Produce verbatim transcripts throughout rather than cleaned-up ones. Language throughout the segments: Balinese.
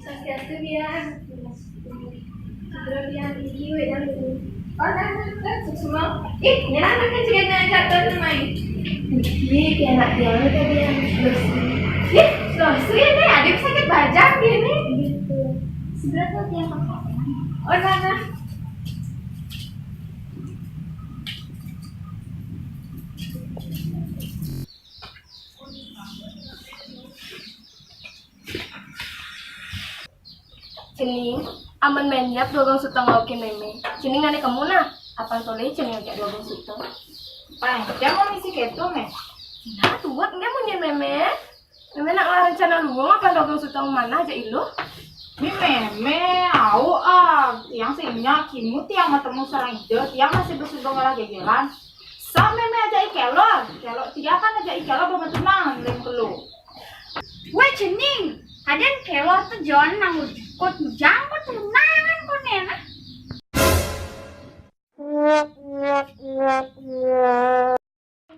Swastiastu, Biang. Sugro Biang, tinggi, wédang dulu. Oh, nah, nah, nah, suksma. Ih, nyelang kan juga ngajak tuh, main. Ih, kayak anak Biang itu, Biang. Terus. Ih, terus, ya, nih, adik sakit bajang gini. Gitu. Sebenernya tuh yang pakai. Oh, nah, nah. Cening, amun main yap duagung suta ngaukin mémé. Cening nané kemuna, apan tolih cening ajak duagung suta. Pang, jangan misi kéto, Mé. Nah, tuak nggak munyin mémé. Mémé nak ngelaran rencana luung, apan duagung suta manah ajak iluh. Ni mémé, au ah, tiang sing nyak kimu tiang matemu sareng ida, tiang masih besuba ngalah gegeran. Sa mémé ajak i kelor, kelor tiang kan ajak i kelor bemetunang lem kelu. Wéh, cening, kadén kelor tuh jon nang jukut jangkut tunangan koné nah.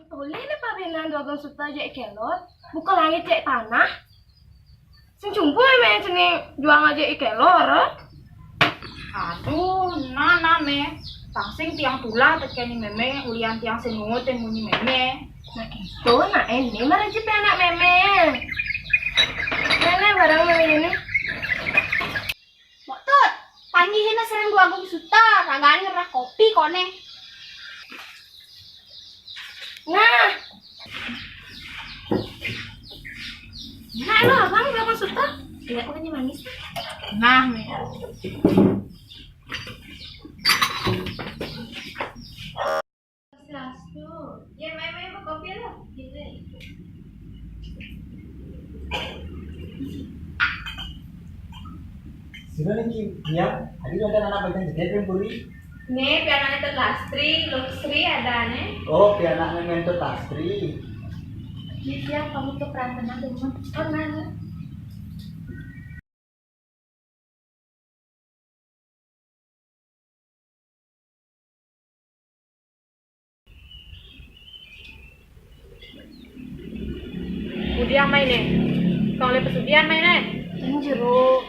Tolih né pabénan duagung suta ajak i kelor, buka langit ajak tanah. Sing cumpu mémé cening juang ajak i kelor. Aduh, nah, nah, Mé. Tangsing tiang tulah tekén i mémé, ulian tiang sing nungutin munyi mémé. Nah, kéto, nah, éné maraji pianak mémé. Mémé bareng mémé ini. Mbok Tut, panggihin sareng duagung suta, ragané ngerah kopi koné. Nah. Nah, lo abang duagung suta. Lihat kopinya manis. Nah, Mé. Swastiastu. Ya, main-main berkopi lah. Gini. Sira niki, ya, adi wonten anak bagian gedhe ping puri? Nih, pianaknya Tut Lastri, Lungsri adané. Oh, pianaknya Tut Lastri. Iya, kamu tuh peran tenang, teman. Oh, nah, nah. Udiang main, eh. Kang le pesudian main, eh. Ing jero.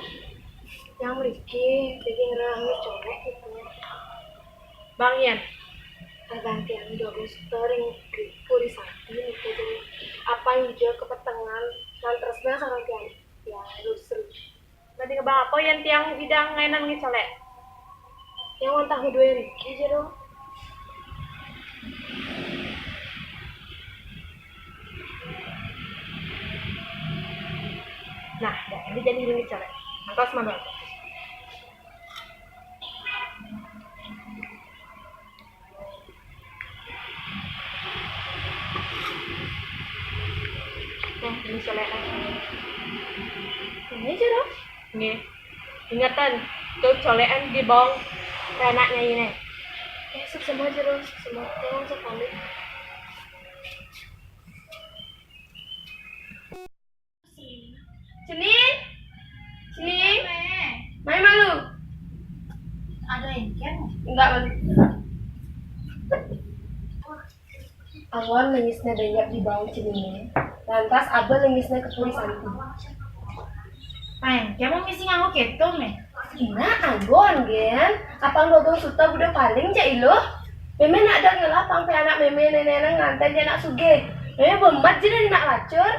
Yang mriki, daging rahang colek gitu. Bang Yan. Abang tiang dua belas ring Puri Santi niku. Apa injil kepetengan lan tresna sareng tiang. Ya, terus. Berarti kebang apa yang tiang bidang ngainan ngecolek? Yang wantah ngeduwe riki jero. Nah, dah, ini jadi ini colek. Angkos mana? Nah, ini colek. Ini jero. Nggih. Ingetan, tuh colekan di bawang renaknya ini. Eh, suksema jero, suksema. Tolong sekali. Cening? Cening? Mai malu. Ada yang kan? Enggak, malu. Awan lengisnya banyak di bawang cening. Lantas Abah lengisnya ke Puri Santi. Mai, kamu misi nganggo keto, Meh? Nah, anggon, Gen. Apang Dogang Suta budak paling, cak iluh. Meme nak dan ngelah pang pe anak meme neneneng nganten dia nak sugih. Meme bemat je dari nak lacur.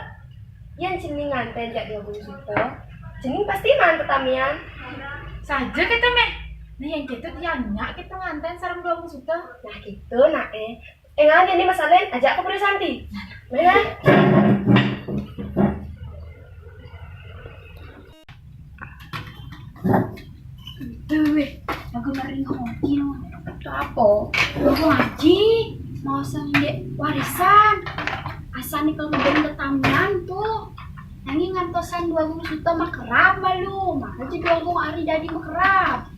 Yan cening nganten jak dia bulu suta. Cening pasti maan tetamian. Saja kita, Meh. Nah, yang kita dia nyak kita nganten sareng dua bulu suta. Nah, gitu, nak, eh. Eh, ngan ini Mas Alen, ajak ke Puri Santi. Meh, nah. Tuh, weh. Aku nak Ring hoki no. Tu apo? Dua Agung Aji, mau sandek warisan. Asa ni kalau ngeband tetamian tu. Nanging ngantosan Dua Agung Suto makerab malu. Maka jadi Dua Agung ari jadi makerab.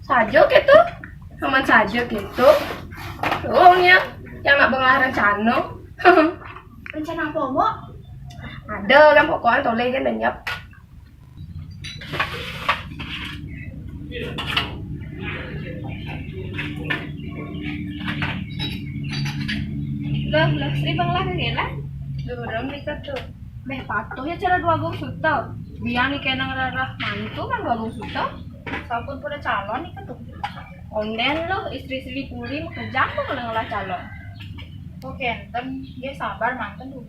Sajo ketu? Aman sajo ketu. Wong yang, yang nak bengahan rencana. Rencana apa, Mbok? Ada kan, pokoknya toleh kan lenyap. Loh, loh, Sri Bangla kagela? Durung nika tu. Beh, patuh ya cara Dua Agung Suto. Biang ni kena ngerarah mantu kan Dua Agung Suto. Sampun pada calon nika tu. Onden loh, istri Sri Puri makejang kok ngelah calon. Oke, enten, dia sabar manten dulu.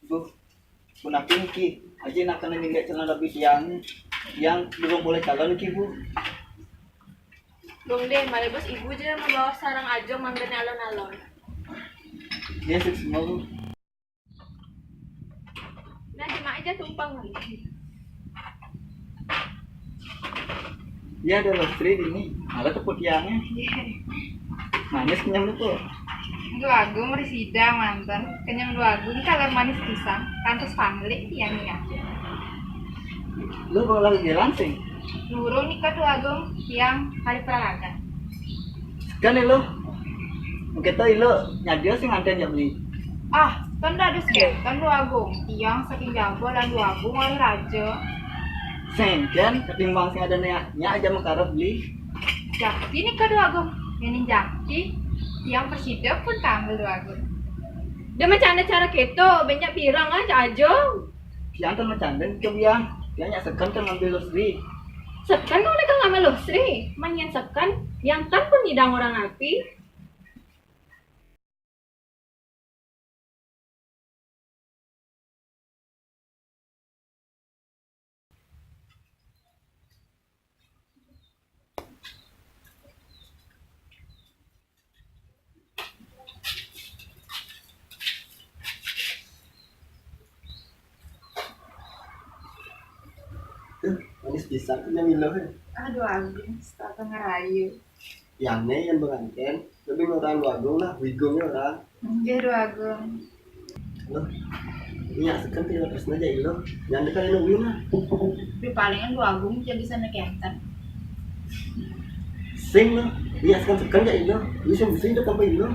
Bu, punapi niki? Aji nak kena ninggal calon lebih tiang. Tiang belum boleh calon niki, Bu. Dong deh, mari bos ibu je membawa sarang ajo manggane alon-alon. Ya, sukses semua, Bu. Nah, cuma aja tumpang. Ya, ada Losri di ini. Ada tepuk tiangnya. Manis kenyang tuh. Dua Agung risida mantan. Kenyang Dua Agung kalar manis pisang. Kantos panglik tiang ya. Lu kalau lagi langsing? Nurung nika Dua Agung tiang hari peralaga. Kan lo. Mungkin tuh lo nyadia sih nganten ya beli. Ah, ten dadus kenten Dua Agung. Tiang saking jago lan Dua Agung wali raja. Sengken ketimbang sing ada nya, nya aja mengkarep beli. Jakti nika Dua Agung. Ini jakti. Tiang presida pun kambil Dua Agung. Dia macanda cara keto, banyak pirang aja aja. Tiang ten macanda nika biang. Tiang nyak seken kan ngambil Losri. Seken kau nika ngambil Losri. Manyan seken, yang ten pun nyidang orang api. Tuh, manis pisan punya Milo, ya. Aduh, Agung, setengah rayu. Yang ne yang beranten, lebih orang Dua Agung lah, wigungnya orang. Nggih, Dua Agung. Loh, ini asik kan tidak terus aja lo. Yang dekat ini wina. Di palingan Dua Agung jadi sana kenten. Sing lo, ini asik kan sekan ya lo. Ini sing sing dekat apa lo?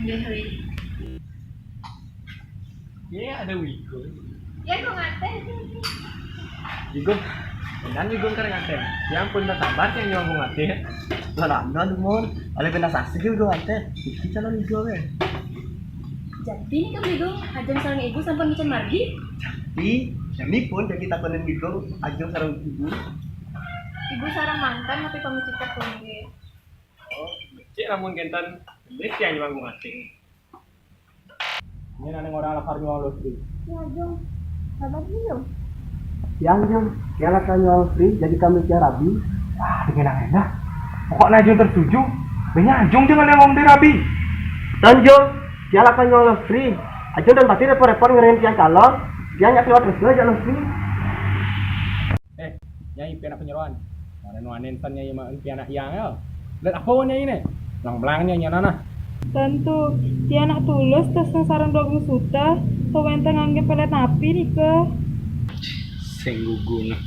Nggih, wi. Ini ada wigo. Ya, kok nganten? Wigo, dan wigo kan nganten. Ya ampun, udah sabar ya nyuang nganten. Lah, lama tuh, Mon. Oleh benda saksi juga nganten. Iki calon wigo, weh. Jadi ini kan wigo, ajang sarang ibu sampun ngican margi. Jadi, kami pun jadi takonin wigo, ajang sarang ibu. Ibu sarang mantan, tapi pamit cicak pun, nggih. Oh, cek namun kenten, duit ya nyuang nganten. Ini nang orang lapar nyual Losri. Ya, Jung. Sabar dulu, Jung. Yang, Jung. Ya lah kan nyual Losri, jadi kami tiap rabi. Wah, dengan yang enak. Pokoknya Jung tertuju. Banyak Jung dengan yang ngomong di rabi. Dan, Jung. Ya lah kan nyual Losri. Aja dan pasti repot-repot ngeren tiang calon. Tiang nyak lewat terus aja Losri. Eh, Nyai pianak penyeroan. Mana nuanen tan Nyai ma pianak yang ya. Lihat apa wan Nyai ne? Belang-belang Nyai nyana nah. Tentu, tiang nak tulus tes sarang Dua Agung Suta, sewenteng ngangge pelet napi nika. Sing gugu nah.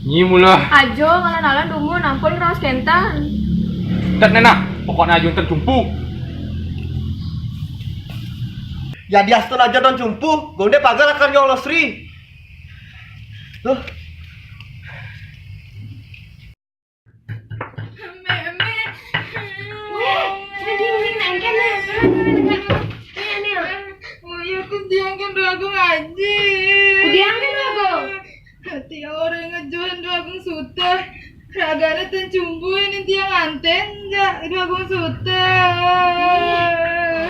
Nyi mula. Ajo, ngalan-alan dumun, ampun raos kenten. Tet nenah, pokoknya Ajo tet jumpu. Ya diaston aja don jumpu, gonde pagar akan nyolosri. Loh. Weh, mending, mending nengke, Nel. Nel, Nel. Uyu tuh diangkat Dua Agung aji. Ku diangkat Dua Agung. Hati orang ngejual Dua Agung Suta. Ragane ten jumpu ini tiang anten, enggak Dua Agung Suta.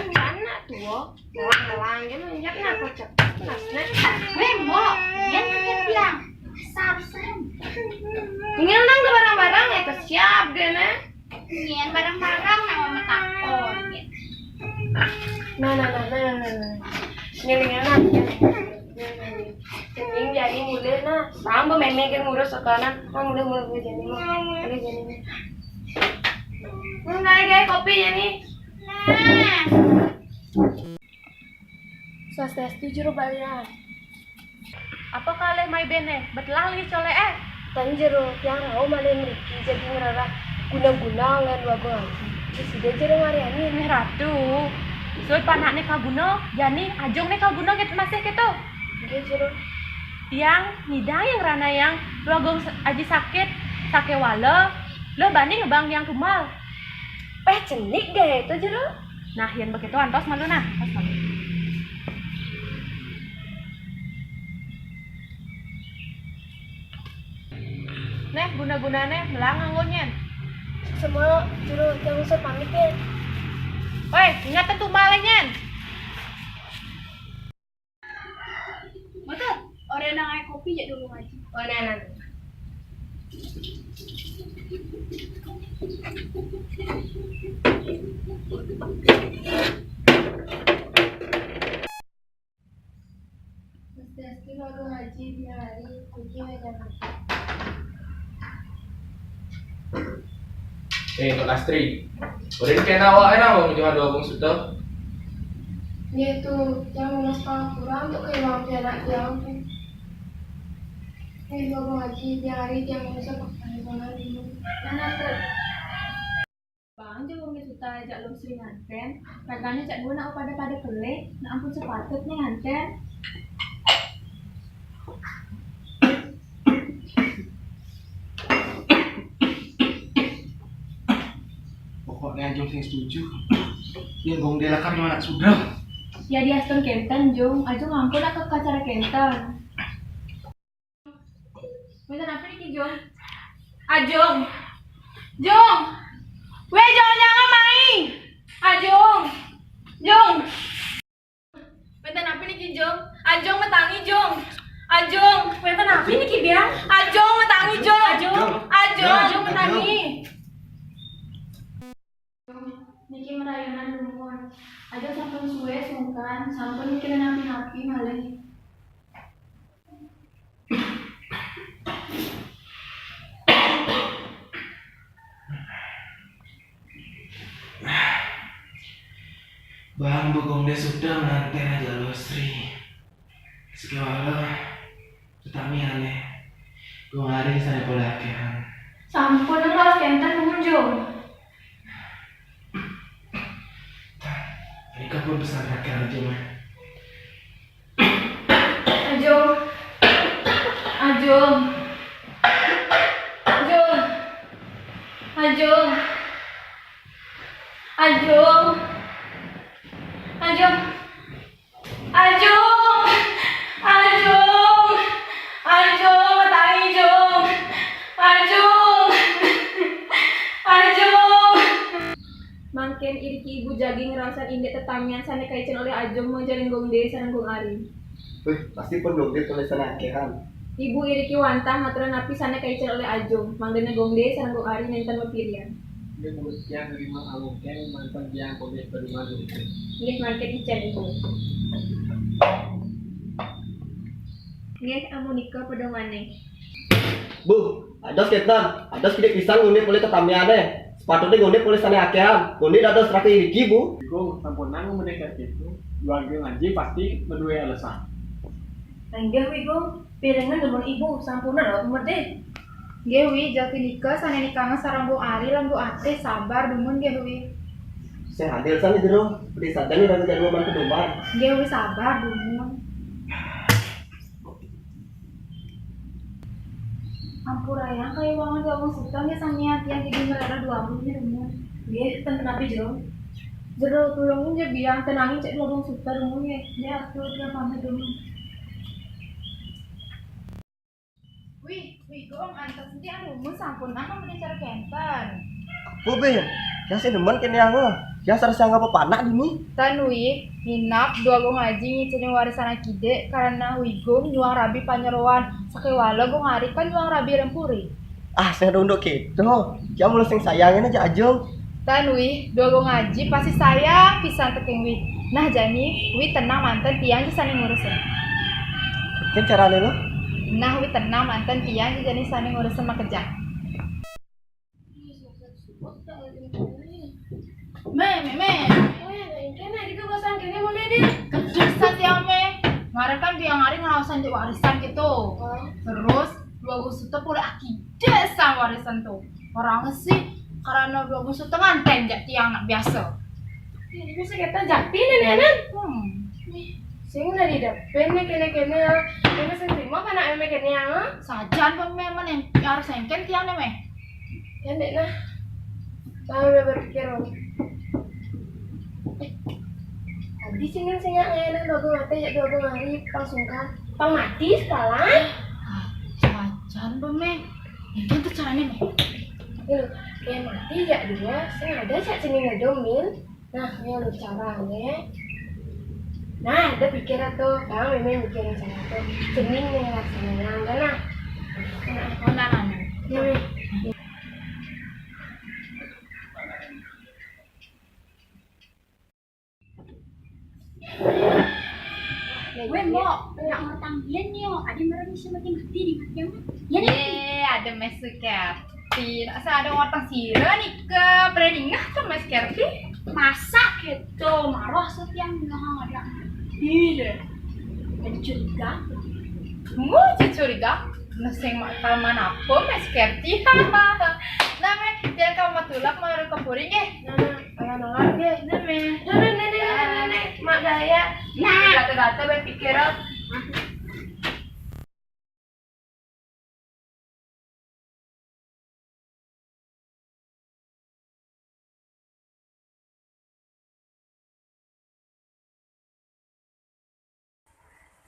Ih, anak tua. Ngelang-ngelang, ya, nanya kenapa cepet, Mas, Nek? Weh, Mbok, dia pakai tiang. Dasar serem. Ngilang ke barang-barang, ya, kesiap deh, Nek. Nyian barang-barang, nama metakon, gitu. Nah, nah, nah, nah, nah, nah. Ngiling anak. Ngiling. Ngiling, jani mulai nah. Tambah mémé kan ngurus sekarang. Nah, mulai, mulai, mulai jani, mulai. Mulai jani. Mulai deh kopi jani. Swastiastu, Jero Balian. Apa kalih mai béné? Betelah lagi colek, eh. Tan Jero, tiang rauh malih mriki jagi ngrereh guna-guna anggén Dwagung Aji. Wis sida Jero ngariani. Méh Ratu. Suud panakné kaguna, jani Ajungné kaguna két-, masih kéto. Nggih, Jero. Tiang nyidang yang ranayang Dwagung Aji sakit, sakéwala, luh bani ngebang tiang tumbal. Péh cenik gaé to, Jero. Nah, yén begitu antos malu nah, antos malu. Néh, guna-gunané melang nganggo nyén. Semua Jero, tiang usah pamit ya. Woi, ingat tumbal nyén. Betul. Orang nang air kopi jak dulu ngaji. Oh, nah, nah. Swastiastu, Dwagung Aji, biang ari, niki wénten apa? Eh, Mbak Lastri. Udah kena awak enak mau jual dua bung suto. Nggih, Tu, tiang nunas pangapura antuk kaiwang pianak tiang, Tu. Nggih, Dwagung Aji, biang ari tiang nunas pangapura dulu. Nah, nah, Tu. Bang, jawabnya suta ajak lum sering nganten. Ragané cak dua nak pada-pada kelih, nak ampun sepatutnya nganten. Pokoknya Ajung sing setuju. Yang gong dia lakar anak sudah. Ya diastun kenten, Jung. Ajung ampun aku ke acara kenten. Minta apa nih, Jung? Ajung. Jung. Weh, Jung, jangan main. Ajung. Jung. Wénten napi niki, Jung? Ajung, metangi, Jung. Ajung. Wénten napi niki, Biang? Ajung, metangi, Jung. Ajung. Ajung. Ajung, metangi. Niki merayanan dumun. Ajung sampun suwé sungkan, sampun mikirin napi-napi malih. Bang, Bu Gong dé suda nganten aja lo, Sri. Sakéwala tetamiané Gong Ari sané pola akéhan. Sampun, leres kenten, Jung. Nika pun pesan akéhan aja, mah. Ajung. Ajung. Ajung. Ajung. Ajung. Ajung. Ajung. Ajung. Ajung, metangi, Jung. Ajung. Ajung. Mangkin iriki ibu jagi ngraosan indik tetamian sané kaicén olih Ajung manjaring Gong Dé sareng Gong Ari. Wih, pasti pun Gong Dé tulisan akéhan. Ibu iriki wantah ngaturan napi sané kaicén olih Ajung, mangdané Gong Dé sareng Gong Ari nénten mapirian. Inggih, mangkin tiang nrima amungkén manten tiang pamit paduman. Inggih, mangkin icén, Ibu. Inggih, amunika pedomané. Bu, ados kénten, ados kidik pisan Gong Dé polih tetamiané. Sepatutnya Gong Dé polih sané akéhan. Gong Dé dados raka iriki, Bu. Iku sampunang menika kitu. Dua Gong Aji pasti madué alesan. Inggih, Wi Gong, pirengan dumun Ibu, sampunang rawuh medhé. Nggih, Wi, jagi nika sané nikahang sareng Gong Ari lan Gong Atih, sabar dumun nggih, Wi. Sing adil sané jero, beli sadang ora jadwal pedoman. Nggih, Wi, sabar dumun. Ampurayang kaiwangan Dwagung Suta nggih sami atian gigi merara dua abun nggih dumun. Nggih, ten kenapi jero. Jero tulungin nggih biang tenangin cek Dwagung Suta dumun nggih. Nggih, aku dia pamit dumun. Wih, Wi Gong, antes nanti anu mun sampun nang mriki cara kenten. Bu, Bin, yang sing demen kéné anggo. Yang sareng sing anggap panak dini. Tan Wi, nginap Dwagung Aji ngicénin warisan akidik karena Wi Gong nyuang rabi panyeroan sakéwala Gong Ari kan nyuang rabi rempuri. Ah, sing runduk kéto. Dia mula sing sayangin aja Ajung. Tan Wi, Dwagung Aji pasti sayang pisan tekeng Wi. Nah, jani, Wi tenang manten, tiang ja sane ngurusin. Ken carane lo? Nah, Wi tenang manten, tiang ja jani sane ngurusin makejang. Me, me, me. Weh, engke nah, dike bosan kene mule deh. Kedusan tiang, me. Kemarin kan tiang hari ngeraosan cek warisan gitu. Oh. Terus, Dwagung Suta pule akide sang warisan tuh. Orangnya sih, karena Dwagung Suta nganten jak tiang nak biasa. Ini bisa kita japi nih, Nenek. Hmm. Sing dari depan nih, kene-kene. Kene sing terima kan nak eme kene, ya? Sajan pun memang yang harus engken tiang nih, me. Ya, ndek nah. Pang udah berpikir, Bang. Tadi singin singak ngene, Dwagung ate, ya, Dwagung hari, pang sungkan. Pang mati sepalan. Ah, sajan pun, me. Itu tuh caranya, me. Ini loh, kayak mati, ya, dia. Sing ada, cak sini ngedomin. Nah, ini lo carane. Nah, ada pikir tuh, Bang, memang mikir cara tuh. Cening nih rasanya, enggak nah. Nah, oh, nah, nah, nah. Nah. Weh, Mbok, nak ngortang yen yo, adi meren bisa mati-mati di mati yang. Yen. Ye, ada mesu Pi, nak sing ada ngortang sira nika, pernah dingeh to, Mas Kerti? Masa gitu, maroh setiang ngehang ada. Iya. Ada curiga. Mu curiga? Nah, sing mak taman apa, Mas Kerti? Nah, me, biar kamu tulak mau ke puri nggih. Nah, nah, ayo nolak nggih. Nah, me. Dulu, Nenek, Nenek, Nenek, Mak Gaya. Nah. Kata-kata berpikir, ah.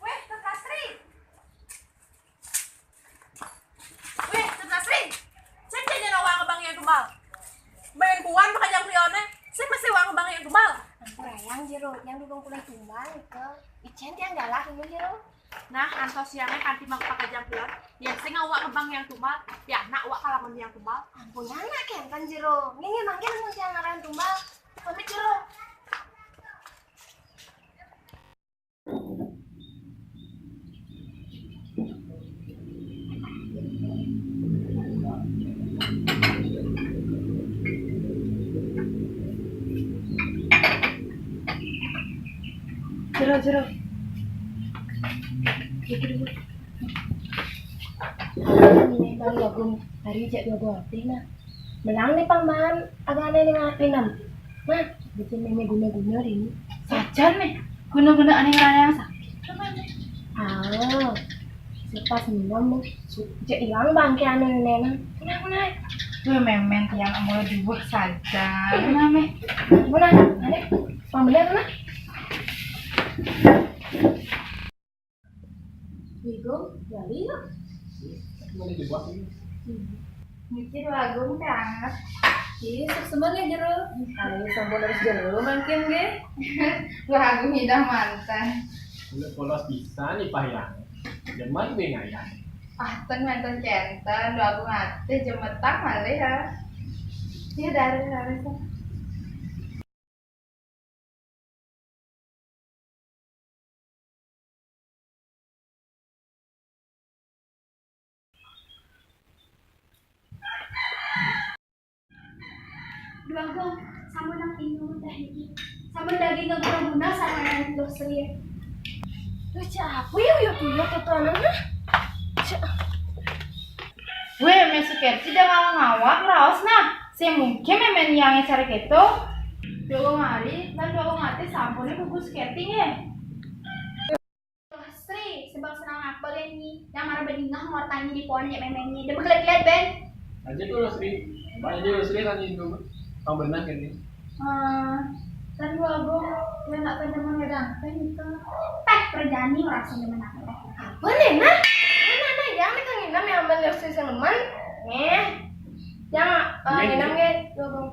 Weh, Tut Lastri. Weh, Tut Lastri. Cen cen nyana wak ngebang yang tumbal. Main kuan pakai jam prione. Saya masih wak ngebang yang tumbal. Ampun ayang jero, yang dukung pulang tumbal itu. Icen yang galak ini jero. Nah, antos siangnya kanti mang pakajang pion. Yang sing awak ngebang yang tumbal, ya nak awak kalamun yang tumbal. Ampun, anak kenten jero. Nini mangkin mun siang ngaran tumbal. Pamit jero. Jero, jero. Duduk, duduk. Ini Bang Jagung, hari jak dua buah hati, nah. Melang nih Pang Maan, agak aneh nih ngarepin, Nam. Nah, bikin meme guna-guna hari ini. Sajan nih, guna-guna aneh ngerayang sakit. Ah, siapa sih Nam? Su-, cek hilang bangke aneh nenek. Nah, nah. Tuh memen tiang mulai dibuh saja. Nah, me. Mana? Aneh, pembelian mana? Wigung, bali yuk. Mana dibuat ini? Mikir Wagung kangen. Ih, sok semen ya jero. Ayo, sampun harus jero mangkin nggih. Wagung idah manten. Udah polos bisa nih Pak ya. Jaman be ngayah. Ah, ten manten kenten, Wagung ate jemetang malih ya. Ya dari dari. Dua gong, sampun nang inung teh niki. Sampun daging guna-guna sama nang Dosri. Duh, cak apa ya, ya, ya, tuh anak, nah. Cak. Weh, Mesu Kerti dah ngawak-ngawak, raos nah. Sing mungkin memen yang cara keto. Dua gong hari, lan dua gong ati sampune gugus Kerti nggih. Sri, sebab senang apa ini? Yang marah bedingah ngortangi di pohon ya memennya. Dia bekelet-kelet, Ben. Aja tuh, Sri. Aja tuh, Sri, kan itu. Kau benar kan ini? Eh, kan dua gong, ya nak pinjam modal, kan itu. Teh, perjani ngerasa demen aku teh. Apa nih, nah? Mana, nah, yang nih kan nginem yang bener sih seneman. Nih, yang, eh, nginem nih, dua gong.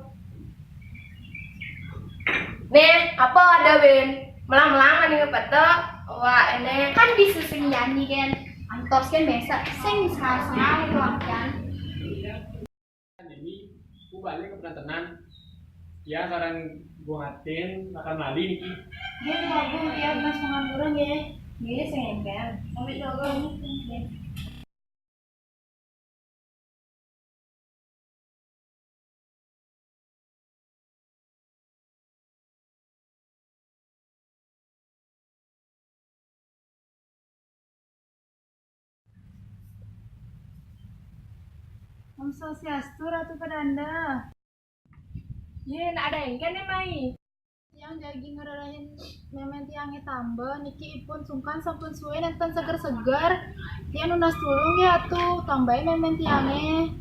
Nih, apa ada, Ben? Melang-melang ada yang petek. Wah, ini kan bisa sing nyanyi, kan? Antos, kan, biasa sing sengal-sengal itu, kan? Ini, ku balik ke penantenan. Ya, sekarang Buatin makan lali niki. Nggih, Pak Agung, tiang mas mangan burung nggih. Nggih, sing éngkén. Pamit, Pak Agung. Nggih. Om Swastiastu, Ratu Kadanda. Yén ada éngkén, Mai. Tiang jagi ngrerahin mémén tiangé tamba, niki ipun sungkan sampun sué nénten seger-seger. Tiang nunas tulung ya, Atu, tambahi mémén tiangé.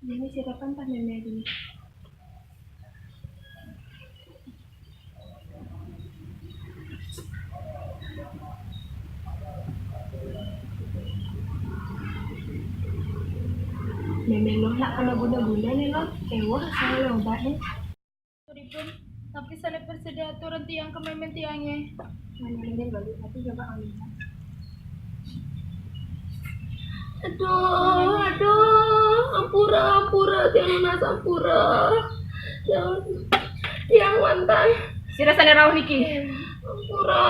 Ini sirapan tah mémé dulu. Mémé lo nak kena guna-guna nih lo, éwah saya lo obatnya. Pripun, tapi sané prasida aturan tiang ka mémén tiangé. Mana ini baru, tapi coba kami. Aduh, aduh, ampura, ampura, tiang nunas ampura. Tiang, tiang mantan. Sira sané rauh niki. Ampura.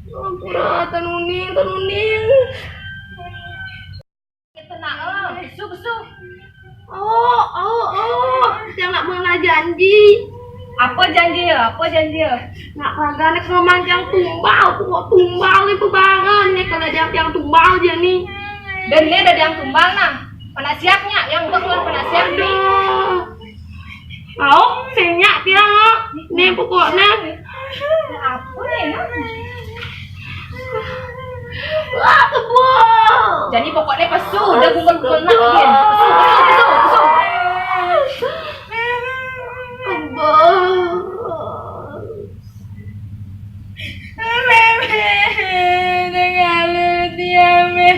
Ampura, Tanuning, Tanuning. Kita nak, eh, besu, besu. Oh, oh, oh, tiang nak mengenal janji. Apa janji ya? Apa janji ya? Nak raga nak ngomong tiang tumbal, pokok tumbal ni pebaran ni kalau ada tiang tumbal je ni. Dan ni ada tiang tumbal nah. Mana siapnya yang betul mana siap ni? Aduh. Au, sing nyak tiang, ah. Ni pokoknya. Apa ni, nak? Wah, kebo. Jadi pokoknya pesu, dah kumpul-kumpul nak dia. Pesu, pesu, pesu, pesu. Kebo. Mémé, dengar dia, Mé.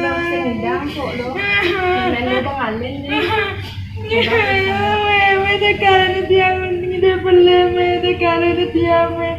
Lo sing ndang kok lo. Mémé lo bang alen ni. Mémé, dengar dia, Mé. Dia belum, Mé, dengar dia, Mé.